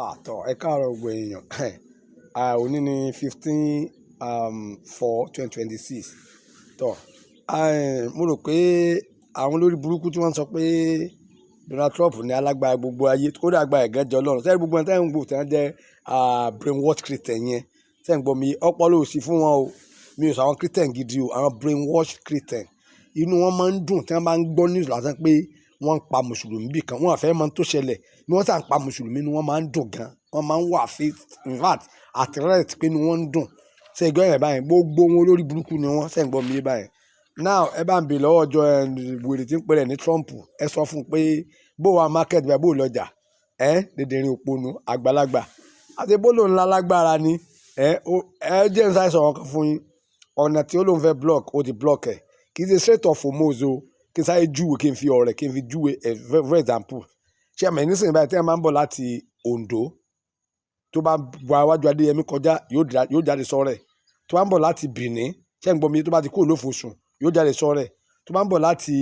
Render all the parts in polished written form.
Àtọ̀, ẹ káàárọ̀ gbogbo èèyàn. Òní ni 15 4 2026. Tọ́, mo rò pé àwọn olórí burúkú tí wọ́n ń sọ pé Donald Trump ní alágbára gbogbo ayé, kódà agbára ẹ̀ gan jọ Ọlọ́run. Sẹ́ni gbogbo ẹni tẹ́ ń wò tí wọ́n jẹ́ brainwash Christian yẹn. Ṣé ń gbọ́ mi? Ọpọlọ ò sí fún wọn o. Mi ò sọ àwọn Christian gidi o, àwọn brainwash Christian. Inú wọn máa ń dùn tí wọ́n bá ń gbọ́ news lásán pé wọ́n ń pa Mùsùlùmí bí kan. Wọ́n ò fẹ́ mọ ohun tó ṣẹlẹ̀. Bí wọ́n ṣà ń pa Mùsùlùmí, inú wọn máa ń dùn gan. Wọ́n máa ń wà fit, in fact, at rest pé inú wọn ń dùn. Ṣé ẹ gbọ́ yẹn báyẹn? Gbogbo wọn olórí burúkú ni wọ́n. Ṣé ń gbọ́ mi yé báyẹn? Now, ẹ bá ń bèèrè lọ́wọ́ ọjọ́ wèrè tí ń pè rẹ̀ ní Trump. Ẹ sọ fún un pé bó wà market báyìí, bó lọjà. Ẹ́ dìndìnrín òpònú àgbàlagbà. Àti bó lòun lálágbára ni. Ẹ jẹ́ n sáré sọ̀rọ̀ kan fún yín. Ọ̀nà tí ó lóun fẹ́ block, ó ti block ẹ̀. Kì í ṣe Strait of Hormuz o. Kí n sáré júwe, kí n fi ọ̀rẹ́, kí n fi júwe for example. Ṣé ẹ mọ̀ nísìnyí báyìí tí ẹ máa ń bọ̀ láti Ondo, tó bá gba iwájú Adéyẹmí kọjá, yóò jáde sọ́rẹ̀. Tó bá ń bọ̀ láti Benin, ṣé ń gbọ́ mi? Tó bá ti kúrò lófosùn, yóò jáde sọ́rẹ̀. Tó bá ń bọ̀ láti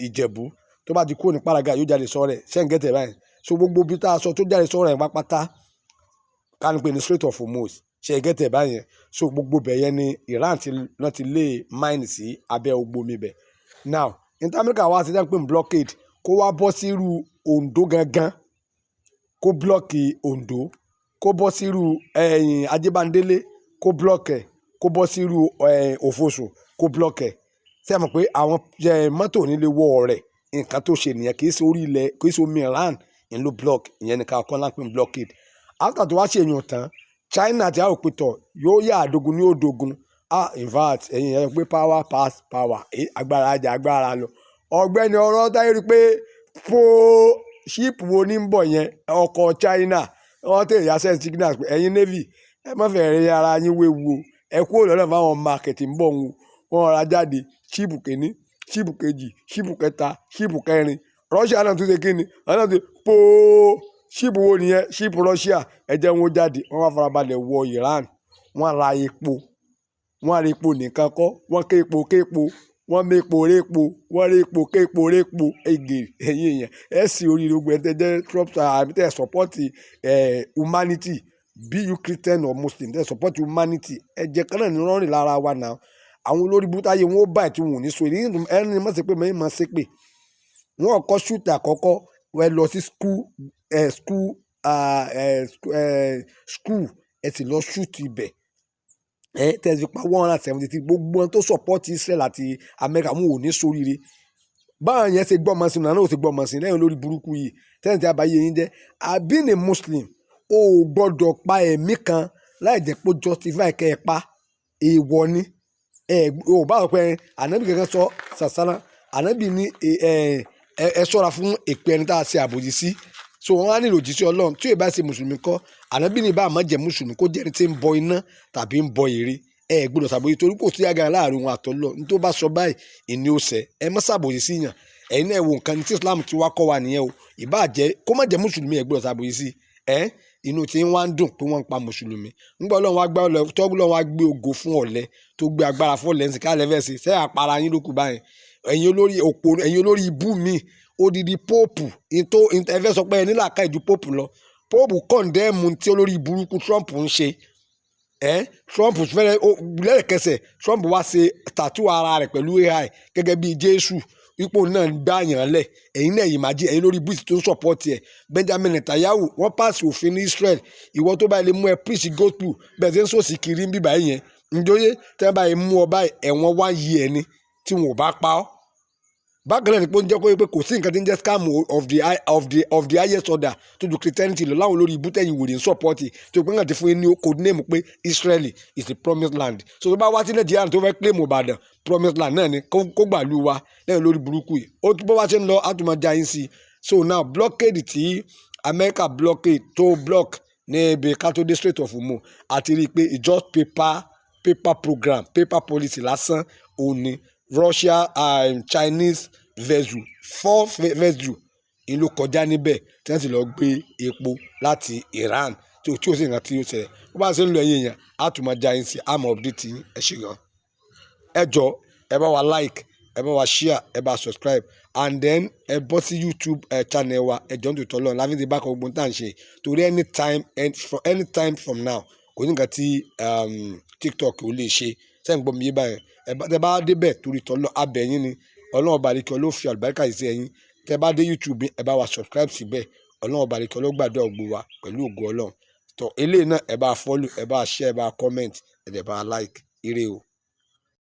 Ìjẹ̀bú, tó bá ti kúrò ní Párágà, yóò jáde sọ́rẹ̀. Ṣé ń get ẹ̀ báyìí? So gbogbo ibi tá a sọ tó jáde sọ́rẹ̀ yẹn pátápátá, ká ní pé ní Strait of Hormuz. Ṣé ẹ get ẹ̀ báyẹn? So gbogbo ibẹ̀ yẹn ni Iran ti, náà ti lé mine sí abẹ́ gbogbo omi ibẹ̀. Now, ní tí Amẹ́ríkà wá ṣe tí wọ́n ń pè ní blockade, kó wá bọ́ sí irú Ondo gangan, kó block Ondo, kó bọ́ sí irú ẹ̀yìn Ajébándélé, kó block ẹ̀, kó bọ́ sí irú Òfosùn, kó block ẹ̀. Ṣé ẹ mọ̀ pé àwọn mọ́tò ò ní lè wọ ọ̀rẹ́? Nǹkan tó ṣe nìyẹn, kì í ṣe orí ilẹ̀, kì í ṣe omi Iran ń ló block. Ìyẹn nìkan kan là ń pè ní blockade. After tó wá ṣe èèyàn tán, China ti á rò pé tọ̀ yóò yá àdógún ní òdògún. Ah, in fact, ẹ̀yin yẹn pé power pass power, agbára jà agbára lọ. Ọ̀gbẹ́ni ọ̀rọ̀ táyé rí pé fo ship wo ní ń bọ̀ yẹn, ọkọ̀ China. Wọ́n tètè ya send signal pé ẹ̀yin navy, ẹ má fẹ́ rí ara yín wéwu o, ẹ kúrò lọ́nà fáwọn market ń bọ̀ wọn. Wọ́n ra jáde ship kìíní, ship kejì, ship kẹta, ship kẹrin. Russia náà tún ṣe kíni, wọ́n náà ti póó. Ship wo nìyẹn? Ship Russia. Ẹ jẹ́ wọn jáde. Wọ́n wá farabalẹ̀ wọ Iran, wọ́n ra epo. Wọ́n ra epo nìkan kọ́, wọ́n ké epo ké epo, wọ́n mépo répo, wọ́n répo képo répo ege. Ẹ̀yin èèyàn, ẹ sì oríire. Gbogbo ẹ̀ tẹ́ jẹ́ Trump àbí tẹ́ support humanity, be you Christian or Muslim, tẹ́ support humanity, ẹ̀jẹ̀ kan náà ní rọ́rìn lára wa náà. Àwọn olórí burúkú táyé wọn ó báyìí tí wọn ò ní so ẹni mọ̀ sí pé mọ̀ mọ̀ sí pé wọ́n kọ́ shoot àkọ́kọ́. Wọ́n lọ sí school ẹ̀ school ẹ̀ school, ẹ sì lọ shoot ibẹ̀ ẹ tẹ̀sí pa 173. Gbogbo wọn tó support Israel àti America, wọn ò ní sóríire. Báwọn yẹn ṣe gbọ́ ọmọ sí náà ó ṣe gbọ́ ọmọ sí lẹ́yìn olórí burúkú yìí tẹ́lẹ̀ tí a bá yé yín jẹ́. Àbí ní Muslim, o ò gbọ́dọ̀ pa ẹ̀mí kan láì jẹ́ pé justify kẹ́ ẹ pa. Èèwọ̀ ni. Ẹ ò bá wọ pé ànábì kankan sọ sàsánà. Ànábì ní ẹ ẹ ṣọ́ra fún èpè ẹni tá a ṣe àbòjì sí. So wọ́n á nílò òjíṣẹ́ Ọlọ́run tí yóò bá ṣe mùsùlùmí kọ́. Ànábì ní bá àmọ́ jẹ́ mùsùlùmí, kó jẹ́ ẹni tí ń bọ iná tàbí ń bọ ère, ẹ gbọ́dọ̀ ṣàbòsí, torí kò sí agbára láàrin òun àtọ́lọ́ ní tó bá sọ báyìí ìní ó ṣẹ. Ẹ má ṣàbòsí sí yàn. Ẹ̀yin náà wo nǹkan tí Islam ti wá kọ́ wa nìyẹn o. Ìbá jẹ́ kó má jẹ́ mùsùlùmí, ẹ gbọ́dọ̀ ṣàbòsí sí ẹ. Inú tí ń wá ń dùn pé wọ́n ń pa mùsùlùmí ńgbà Ọlọ́run wá gbá tọ́gbọ́n wá gbé ògo fún ọ̀lẹ, tó gbé agbára fún ọ̀lẹ ńsìn káàlẹ́ fẹ́ sí ṣé àpárá yín ló kù báyìí? Ẹ̀yin olórí òpó, ẹ̀yin olórí ibú mi, odidi pope tó ẹ fẹ́ sọ pé ẹ ní làákàyè ju pope lọ. Pope condemn tí olórí burúkú Trump ń ṣe ẹ. Trump fẹ́rẹ̀ lẹ́ẹ̀kẹsẹ̀, Trump wá ṣe tattoo ara rẹ̀ pẹ̀lú AI gẹ́gẹ́ bí Jésù, ipò náà ń gbà yàn lẹ̀. Ẹ̀yin náà yìí máa jí ẹ̀yin lórí bíìsì tó ń support ẹ̀. Benjamin Netanyahu, wọ́n pàṣẹ òfin ní Israel, ìwọ tó bá lè mú ẹ preach gospel bẹ́ẹ̀ tí ń sòsì kiri ń bíbá yẹn njóyè, tẹ́ bá yẹ mú ọ báyìí, ẹ̀wọ̀n 1 year ni tí wọn ò bá pa ọ́. Bákan náà ni pé ó ń jẹ́ kó yẹ pé kò sí nǹkan tí ń jẹ́ scam of the highest order tó ju Christianity lọ láwọn olórí ibú tẹ̀yìn wèrè ń support, tó pé náà ti fún yín ní code name pé Israel is the promised land. So tó bá wá sí Nàìjíríà tó fẹ́ claim Ìbàdàn promised land náà ni kó gbàlú wa lẹ́yìn olórí burúkú yìí. Ó bó wá ṣe ń lọ, á tún máa já yín sí i. So now, blockade tí America blockade tó block ní ibi ká tó dé Strait of Hormuz, àti rí i pé it just paper program, paper policy lásán òun ni. Russia and Chinese vessel, four vessel ń ló kọjá níbẹ̀ tí wọ́n sì lọ gbé epo láti Iran tí ó sì nǹkan tí ó ṣẹlẹ̀. Bó bá ṣe ń lọ, ẹ̀yin èèyàn, á tún máa já yín sí, á máa update yín. Ẹ ṣé gan. Ẹ jọ, ẹ bá wa like, ẹ. Ẹ bá wa share, ẹ bá subscribe, and then ẹ bọ́ sí YouTube channel wa. Ẹ jọ̀ọ́, nítorí Ọlọ́run láfi ti bá kọ gbogbo tá à ń ṣe, torí anytime and from anytime from now, kò ní nǹkan tí TikTok ò lè ṣe. Sẹ́yìn gbọ́ mi yé báyẹn? Ẹ bá tẹ bá débẹ̀, torí tọ́lọ́ abẹ́yín ni. Ọlọ́run ọba àdìkẹ́ ló fi àlùbáríkà sí ẹ̀yìn. Tẹ bá dé YouTube, ẹ bá wa subscribe síbẹ̀. Ọlọ́run ọba àdìkẹ́ ló gbàdúrà gbogbo wa pẹ̀lú ògo Ọlọ́run. Tọ́ eléyìí náà, ẹ bá follow, ẹ bá share, ẹ bá comment, ẹ dẹ̀ bá like. Ire o.